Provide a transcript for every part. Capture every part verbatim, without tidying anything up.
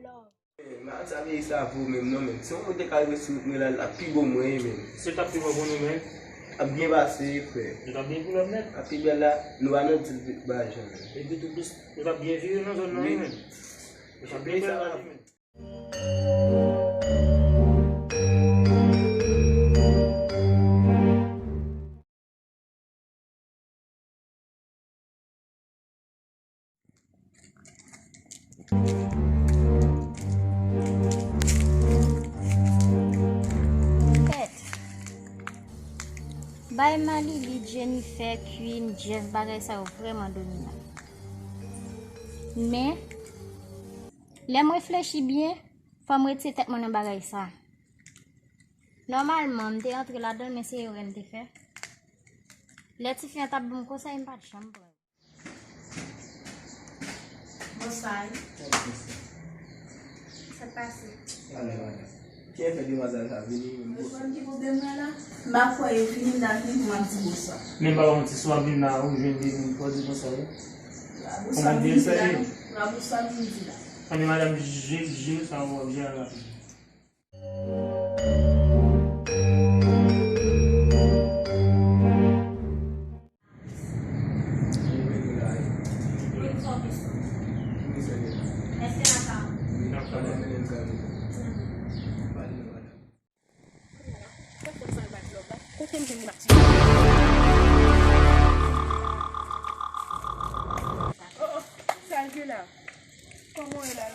Love. Man, sa veye sa pou ou menm non, men. Si yon moun te ka rive sou wout mwen la, l ap pi bon mwen, men. Se t ap pi bon pou nou, men. Ap byen pase, frè. Nou t ap byen pou lòt nèt. Ap pi bèl la, nou pa nan di ba jan, men. Epi tou plis, nou t ap byen vire nan zòn nan, wi, men. Nou t ap byen vire la, men. Kèt. Bay Malili, Jennifer, Queen, Jeff, bagay sa yo vrèman dominan. Men, lè m reflechi byen, fò m retire tèt mwen nan bagay sa. Nòmalman, m te antre ladan l, men se erè m te fè. Lè tifi an t ap ban m konsèy, m pa t janm pran. Bonswa. Sa k pase? Kiyès fè demwazèl sa vini menm? Ou konn ki pwoblèm mwen la? M pa kwè yo vini, m ta vini pou m ap di bonswa. Men m pa ba w manti, si w ap vin la, ou jwenn de moun, fò w di bonswa, wi. Bonswa, vin di la. Bonswa, vin di la. Konnen madanm jere sa w ap jere la. Sa l gen la? Kòman w ye la?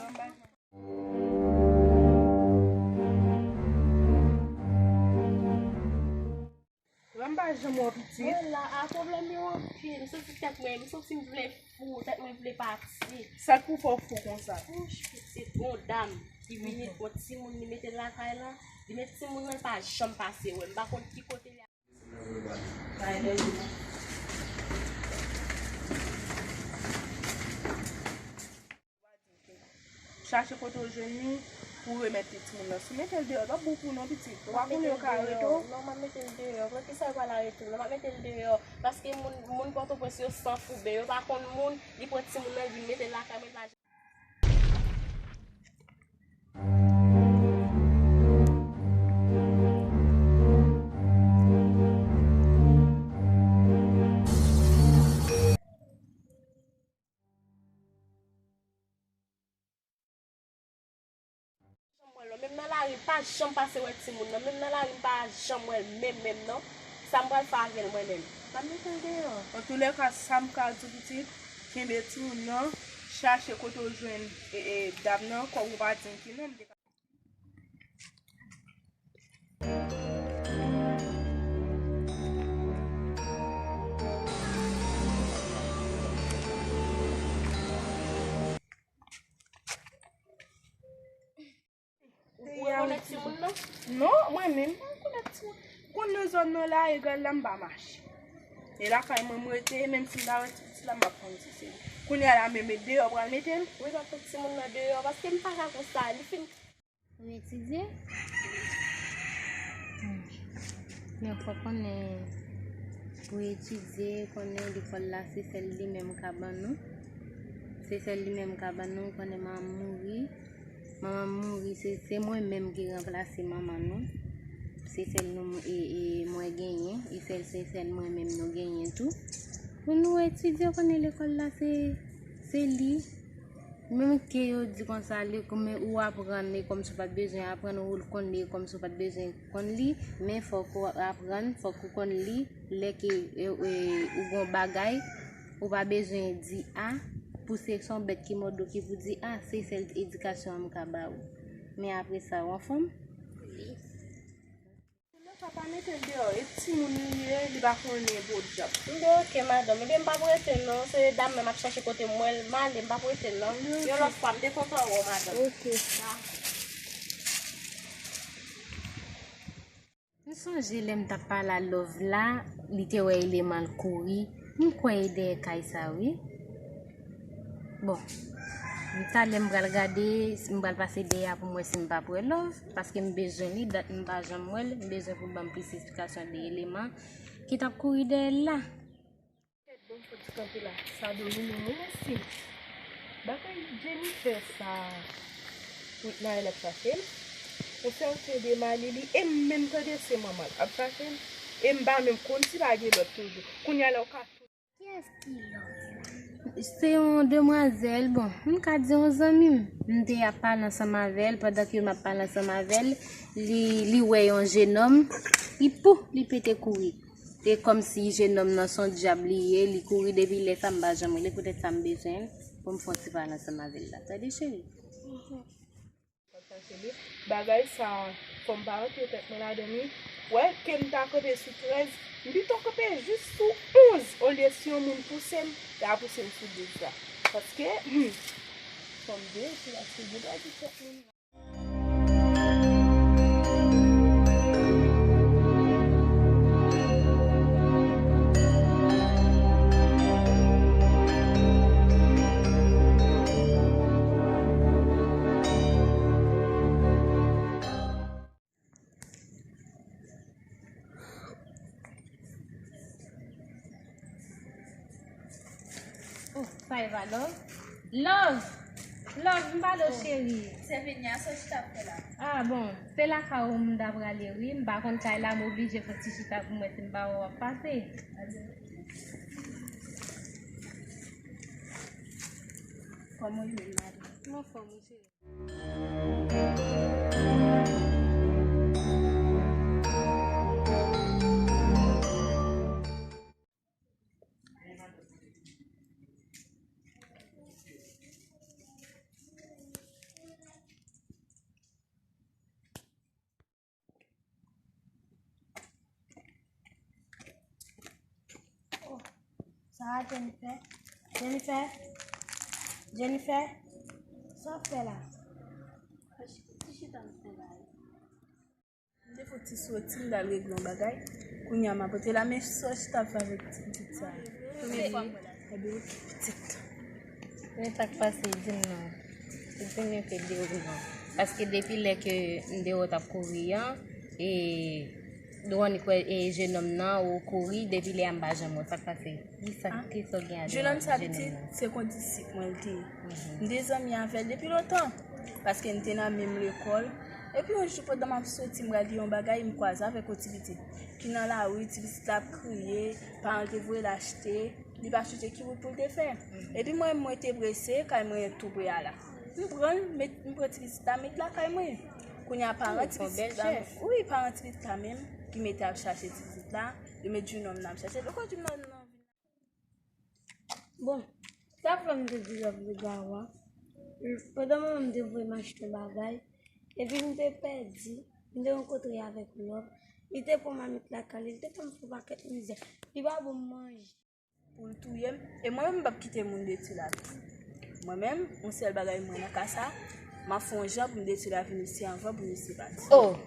Mwen pa janm wè w pitit. Mwen la, a pwoblèm yo anpil. M santi tèt mwen, m santi m vle fou, tèt mwen vle pati. Sa k pou fè w fou konsa? Wouch, pitit, gon dam ki vini pran timoun li mete l lakay la. Li met timoun nan, li pa janm pase wè m. M pa konn ki kote li. Chache kote w jwenn li pou w remèt li timoun nan. Si w mete l deyò, l p ap bon pou non pitit. Ou pa konnen yo ka arete w. Non, m ap mete l deyò. Poukisa yo pral arete m? Non, m ap mete l deyò. Paske moun, moun Pòtoprens yo san foube. Yo pa konn moun, li pran timoun nan, li vin mete l lakay mwen, li pa janm wè l non. Menm nan lari, m pa janm pase wè timoun nan. Menm nan lari, m pa janm wè l menm, menm non. Sa m pral fè avè l mwen menm? M ap mete l deyò. Antoulèka, sa m ka di w pitit, kenbe timoun nan, chache kote w jwenn, e, e, dam nan, kòm ou pa di m ki non, m te ka Ou rekonèt timoun nan? Non, mwen menm, m pa rekonèt timoun. Konn nan zòn nan la, egal la, m pa mache. E lakay mwen, m rete, menm si m ta wè ti pitit la, m ap konn si se li. Kounye a la, menm e deyò pral mete l. Wi, m ap met timoun nan deyò, paske m pa ka konsa, li fin. Ou etidye? Hmm. Men fò konnen, pou etidye, konnen lekòl la, se sèl li menm ka ban nou. Se sèl li menm ka ban nou, konnen manman m mouri. Manman m mouri, se, se mwen menm ki ranplase manman nou. Se sèl nou, e, e, mwen genyen, e sèl, se sèl mwen menm nou genyen tou. Pou nou etidye, konnen lekòl la, se, se li. Menm ke yo di konsa, li, men ou aprann li kòmsi w pa t bezwen aprann, ou konn li kòmsi w pa t bezwen konn li, men fòk ou aprann, fòk ou konn li, lè ke, e, e, ou gon bagay, ou pa bezwen di a, pou se, se yon bèt ki mòde w ki pou di a, se sèl edikasyon an m ka ba ou. Men apre sa, ou anfòm? Wi. Sa pa mete l deyò, e timoun li ye, li pa konnen podyab. M di, "Ok, madanm, ebyen m p ap rete non, se dam nan m ap chache kote m wè l, m ale, m p ap rete non." Yon lòt fwa, m te kontan wè w, madanm. Ok. Dakò. M sonje lè m t ap pale a Love la, li te wè Eleman l kouri. M kwè e dèyè kay sa, wi. Bon, m talè m pral gade, m pral pase dèyè a pou m wè si m p ap wè Love, paske m bezwen li, dat m pa janm wè l, m bezwen pou l ban m plis esplikasyon de Eleman ki t ap kouri dèyè l la. Kèt, bon, fò ti kanpe la, sa domine mwen, mèsi. Bagay Jennifer sa, Whitney ap chache l. Yon sèten de Malili, e m menm tande se manman l ap chache l. E m pa menm konn si pa gen lòt toujou. Kounye a la, ou ka Kiyès ki lòt la? Se yon demwazèl, bon, m ka di yon zanmi m. M te ap pale ansanm avè l, pandan ke m ap pale ansanm avè l, li, li wè yon jenòm, li pou, li pete kouri. E kòmsi jenòm nan se yon dyab li ye, li kouri depi lè sa m pa janm rele, poutèt sa m bezwen l, pou m fè yon ti pale ansanm avè l la. Tande, cheri? Bagay sa, fò m pa rantre tèt mwen ladan li. Wè, ke m ta kanpe sou trèz, m pito kanpe jis sou onz, olye si yon moun pouse m, l a pouse m sou douz la. Paske, hmm, fò m veye sou la, si gen pa di tèt moun. Oh, sa Eva, love? Love! Love, m pale w, cheri. Sèvenya, sa w chita ap fè la? Ah, bon, se lakay ou m ta prale, wi. M pa konn kay la, m oblije fè ti chita pou m wè si m pa wè w ap pase. Kòman w ye, madanm? M anfòm, wi, cheri. Oh, sa a, Jennifer? Jennifer? Jennifer? Sa w ap fè la? Ti chita m fè la. M te fè yon ti soti, m t al regle yon bagay. Kounye a, m ap antre la, men sa w chita ap fè avèk ti pitit sa a? Premye fwa m wè l. Ebyen, pitit. Men sa k pase, di m non. Di m yo ke de ou non. Paske depi lè ke m te wè w t ap kouri an, e, Dwònik wè, e, jenòm nan, ou kouri, depi lè a m pa janm wè w. Sa k pase? Ki sa, ki sa w gen a di jenòm nan? Jenòm sa pitit, se kondisip mwen l te ye. M te zanmi avè l depi lontan, paske n te nan menm lekòl. Epi yon jou, pandan m ap soti, m prale yon bagay, m kwaze avèk yon ti pitit ki nan lari, ti pitit la ap kriye, paran l te voye l achte, li pa sonje ki wout pou l te fè. Epi mwen, mwen te prese, kay mwen tou pre a la. M pran l, met, m pran ti pitit la, met lakay mwen. Kounye a, paran ti pitit la, wi, paran ti pitit la menm, ki mete ap chache ti pitit la, yo met jenòm nan ap chache l. Ou konn jenòm nan vin. Bon, sa fè m te di lòt regawa. Pandan manman m te voye m achte yon bagay, epi m te pèdi, m te rankontre avèk lòt. Li te pran mamit lakay li, li te fè m fè yon pakèt mizè. Li pa ban m manje. Pou l touye m, e mwen menm m p ap kite moun detwi lavi m. Mwen menm, yon sèl bagay mwen nan ka sa, m ap fè yon jan pou m detwi lavi misye anvan pou misye pati. Oh!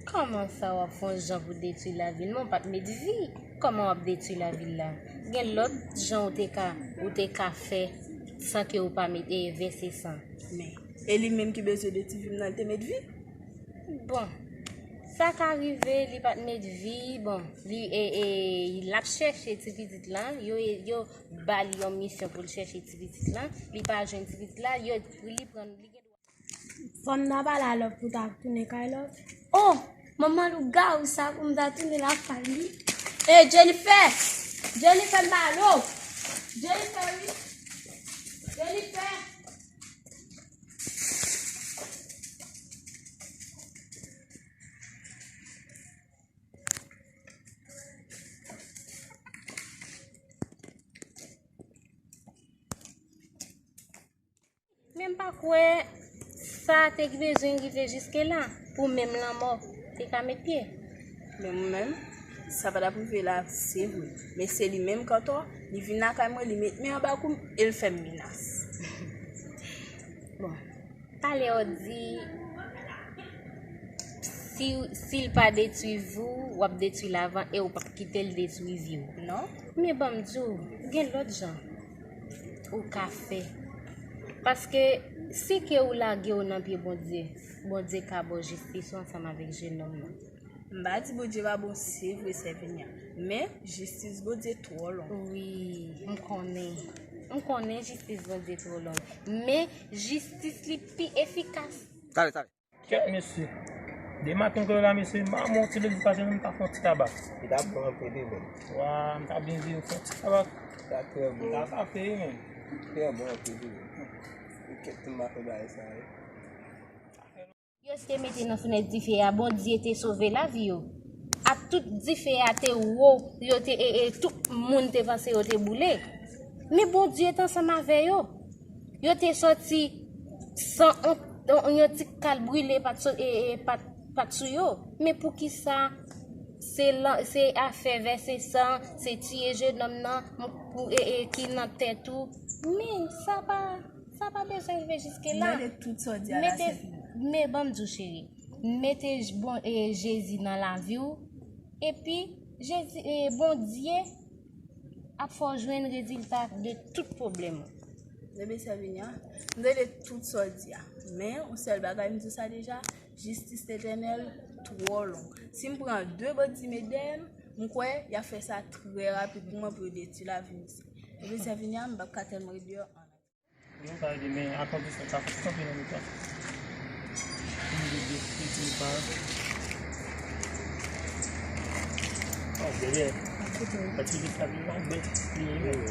Kòman sa w ap fè yon jan pou detwi lavi l? Men w pa t met vi. Kòman w ap detwi lavi l la? Gen lòt jan ou te ka, ou te ka fè san ke ou pa met, e, vèse san. Men, e li menm ki bezwen detwi vi m nan, li te met vi? Bon, sa ka rive, li pa t met vi, bon, li, e, e, l ap chèche ti pitit lan, yo, yo ba li yon misyon pou l chèche ti pitit lan, li pa jwenn ti pitit la, yo, li pran, li gen dwa. Fò m ta pale a Love pou ta tounen kay Love. Oh, manman lougawou sa pou m ta tounen lakay li. E Jennifer! Jennifer, m pale w! Jennifer, wi! Jennifer! Men m pa kwè sa te bezwen rive jiske la pou menm lanmò te ka met pye. Men mwen menm, sa pa t ap rive la, se vre. Men se li menm k antò, li vin lakay mwen, li met men anba kou m e l fè m menas. Bon, talè w di, si, si l pa detwi vi w, w ap detwi l avan e w p ap kite l detwi vi w. Non. Men ban m di w, gen lòt jan ou ka fè. Paske si ke ou lage w nan pye Bondye, Bondye ka ba w jistis ou ansanm avèk jenòm nan. M pa di Bondye pa bon, se vre, Sèvenya. Men, jistis Bondye twò long. Wi, m konnen. M konnen jistis Bondye twò long, men jistis li pi efikas. Talè, talè. Kèt mesye. Dematen ke la, mesye, m pa mwen ti legliz pase, m ta fè yon ti tabak. Li ta bon anpil, wi, menm. Wa, m ta byen vire fè yon ti tabak. Li ta trè bon. Li ta frape, wi, menm. Trè bon anpil, wi, menm. Kèt, m pa fè bagay sa, wi. Yo te mete nan fenèt dife a, Bondye te sove lavi yo. Ak tout dife a te wo, yo te, e, e, tout moun te panse yo te boule. Men Bondye te ansanm avè yo. Yo te sòti san on, on, yon ti kal brile pa t so-, e, e, pa t, pa t sou yo. Men poukisa se lan-, se afè vèse san, se tiye jenòm nan, pou, e, e, ki nan tèt ou? Men sa pa, sa pa bezwen rive jiske la. Gade tout sa w di a la, mete, Sèfina. Men ban m di w, cheri, mete j-, bon, e, Jezi nan lavi w, epi Jezi, e, Bondye ap fè w jwenn rezilta de tout pwoblèm ou. Bebe Sèvinya, m tande tout sa w di a. Men, yon sèl bagay, m di w sa deja, jistis Letènèl twò long. Si m pran de bandi met dèyè m, m kwè y ap fè sa trè rapid pou mwen pou yo detwi lavi misye. Bebe Sèvinya, m p ap ka tèlman ret deyò an. Yo ka ede, men a kondisyon sa fòk kanpe nan mitan. Pou m de de, de, de pa. Oh, dèyè. Pati de sa, li pa bèt, li menm.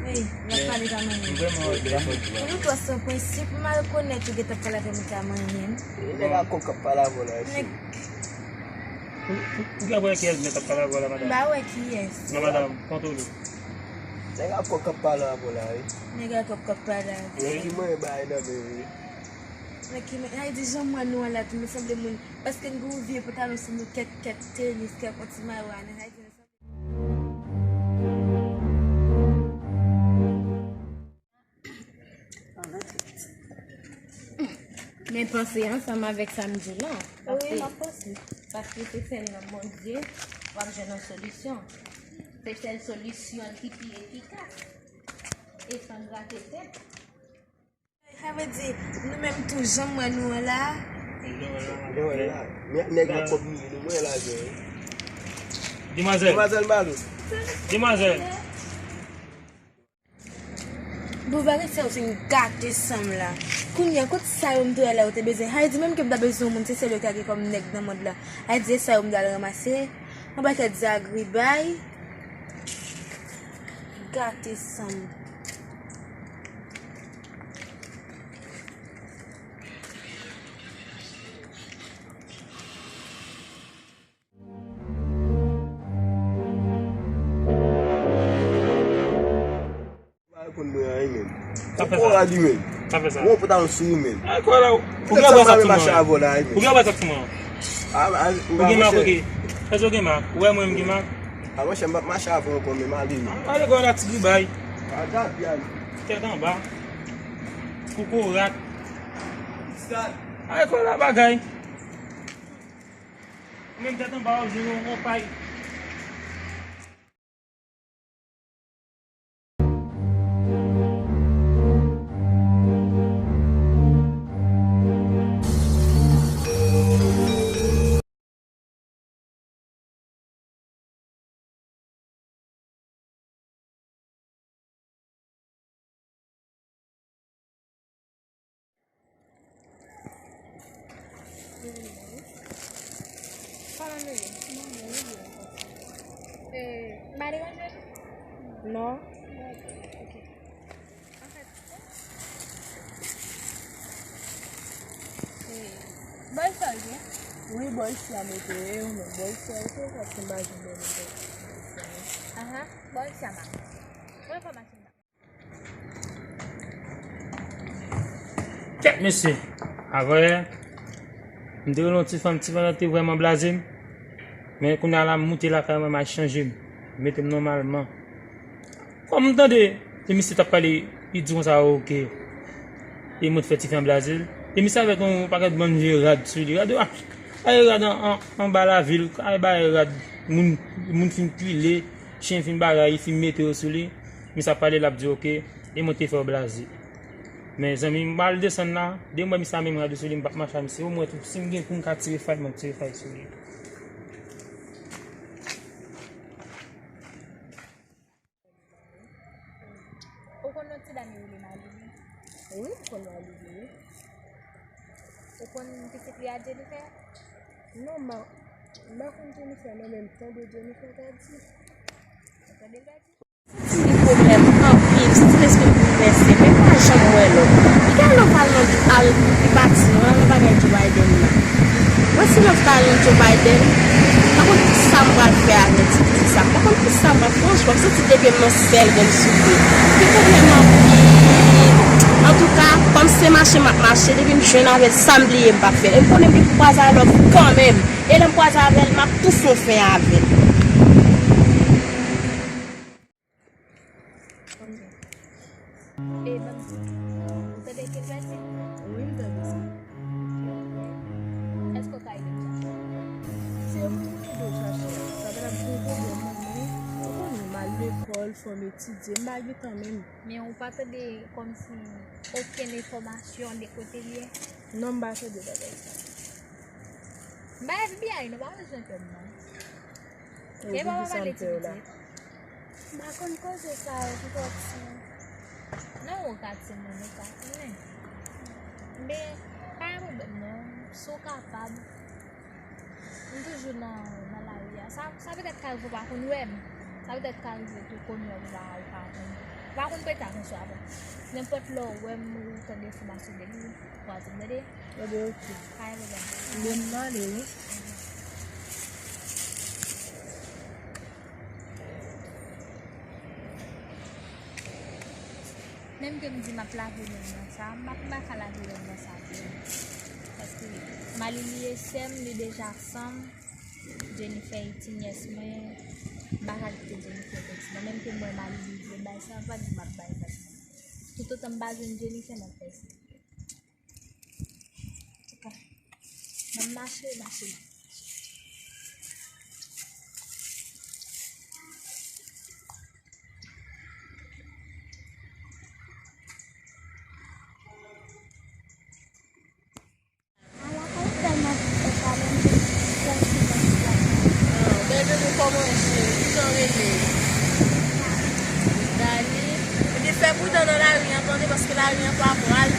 Ey, l ap pale pa manyen. M vrèman wè l pa manyen. Ou twò san prensip, m al konèt ou gentan pale avè m, ou ka manyen m. Nèg a kòk k ap pale avè w la, wi. Ou, ou, ou gen wè kiyès nèg k ap pale avè w la, madanm? M pa wè kiyès. Non, madanm, kontwole. Nèg a kòk k ap pale avè w la, wi. Nèg a kòk k ap pale avè w. Wi. Ki mwen bay nan men, wi. Men ki mwen, ay di jan mwen nou an la, tou nou sanble moun. Paske n gen yon vye pantalon sou nou, kèk, kèk tenis, kèk yon ti mayo a, nèg ay di nou sanble. Men panse ansanm avèk sa m di w lan. Wi, m ap panse. Paske se sèl nan Bondye w ap jwenn yon solisyon. Se sèl solisyon ki pi efikas. E san grate tèt. Sa vle di, nou menm tou, jan m wè nou an la. Nou wè la. Men nèg ak kòb nou ye, nou wè la, wi. Demwazèl. Demwazèl Malo. Demwazèl. Bon, bagay sa yo fin gate san m la. Kounye a, kot sa yo m te wè la yo te bezwen? Sa vle di menm ke m ta bezwen yon moun, se sèl yo ta gen kòm nèg nan mond la. Sa vle di se sa yo m ta al ranmase. Yon pakèt zagribay. Gate san m. Pa reponn mwen anyen, menm. Ou kora li, menm. Sa fè sa. Ou pran yon sou ou, menm. Ay, kwa la, ou gen bwa sa sou mwen. Ou gen bwa sa sou mwen. Ou gen mak, ok. Èske ou gen mak? Ou wè mwen, m gen mak? A, monchè, m p ap mache avè w ankò, menm, ale, menm. Ale, kwa la, ti gribay. Tèt anba. Kokorat. Ay, kwa la, bagay. Ou menm tèt anba, w ap jwenn yon pay. Kòman nou ye? Mwen byen, mwen byen. E, m pa deranje nou? Non. Ok. Anfèt, e, bò isi a, wi. Wi, bò isi a mete, wi, men bò isi a, wi, se paske m pa janm byen mete bò isi a, wi. Aha, bò isi a, m pa. Mwen pa mache. Kèt mesye. Avè, m te rele yon ti fanm, ti fanm nan te vrèman blaze m. Men kounye a la, m moute lakay mwen, m al chanje m. Mete m nòmalman. Kòm m tande, e misye t ap pale, li di konsa, oke. E mwen t fè ti fanm blaze l. E misye avèk yon pakèt bann vye rad sou li. Rad yo, ah, ay rad an, an, anba lavil, ay bay rad moun, moun fin pile. Chen fin bagay, li fin mete yo sou li. Misye ap pale, l ap di, oke, e mwen te fè w blaze. Men zanmi, m al desann la, depi m wè misye a menm rad yo sou li, m p ap mache a misye. Omwen tou, si m gen pou m ka tire fay, m ap tire fay sou li. Pitit li a Jennifer? Non, m pa, m pa konn Jennifer non, men m tande Jennifer ta di. Ou tande l ta di? Santi li pwoblèm anpil, santi lespri l boulvèse, men m pa janm wè lòt. Li gen lòt al nan, al, li pati non, al nan bagay Joe Biden la. Mwen si lòt ta al nan Joe Biden, m pa konn kisa m pral fè avè ti pitit sa. M pa konn kisa m pral, franchman, m santi depi m nan sèl gen m soufri. Li pwoblèm anpil. Antouka, kòm se mache m ap mache, depi m jwenn avè l, sa m bliye m p ap fè l. E m konnen m gen pou kwaze avè l kanmenm. E lè m kwaze avè l, m ap tou fè yon fen avè l. Ok. E ban m di, ou tande Kilvèti? Wi, m tande sa. Èske w ka ede m chache l? Se pou m ede w chache l. Sa pa t ap gen pwoblèm non, men ou konnen m al lekòl, fò m etidye, m pa gen tan menm. Men ou pa tande kòmsi okenn enfòmasyon de kote l ye? Non, m pa tande bagay sa. M pa FBI, nou pa bezwen pè m non. E papa pale ti pitit. M pa konn koze sa yo, pitit. Non, ou ka timoun, ou ka konnen. Men, pa gen pwoblèm non. Si w kapab, m toujou nan, nan lari a. Sa, sa petèt ka rive w pa konn wè m. Sa petèt ka rive tou konn wè m, ou pa, ou pa konn. Ou pa konn prete atansyon avè m. Nenpòt lè w wè m, ou tande enfòmasyon de li, w a di m, tande. Ebyen, oke. Pa gen pwoblèm. Ebyen, m ale, wi. Menm ke m di m ap lave men m nan sa, m ap, m pa ka lave men m nan sa vre. Paske Malili e sè m, li deja san m. Jennifer e ti nyès mwen, m pa ka kite Jennifer fè ti non. Menm ke m wè Malili vle bay sa, m pa di m ap bay sa. Toutotan m pa jwenn Jennifer, m ap fè sa. Antouka, m ap mache, mache. Ala, kòman tèlman pale m te fè silans la. Ah, bèl bebe, kòman w ye? Kijan w rele? Dani. Ebyen, fè prudan nan lari an, tande, paske lari an pa pral.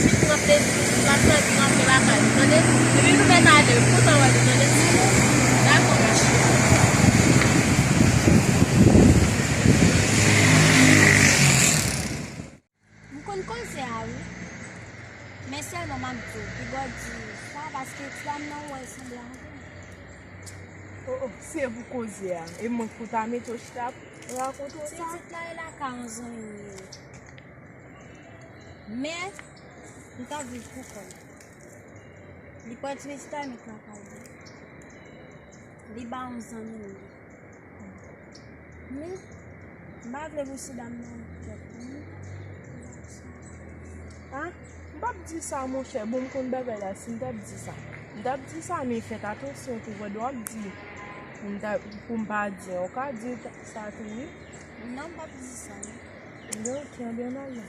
Vin pran plezi, vin pran plezi nan lakay ou, tande? Epi nou mèt ale, m kontan wè nou, tande, timoun? Dakò, ma chérie. M konn koze a, wi. Men sèlman m ap di w, piga w di sa, paske ti dam nan ou wè l sanble avè m. O, o, se pou koze a. E mwen k pou ta mete w chita ap rakonte w sa? Pitit la e lakay yon zanmi m li ye. Men, li t ap viv pou kò l. Li pran ti pitit la, li met lakay li. Li ba yon zanmi l li. Men, m pa vle pou ti dam nan kèt pou mwen. A, m p ap di sa, monchè. Bon, m konn bagay la, si m t ap di sa. M t ap di sa, men fèt atansyon tou, wè, w ap di. M t ap, pou m pa di, w ka di sa tou, wi. Non, m p ap di sa, non. Ebyen, oke, ebyen, m al la.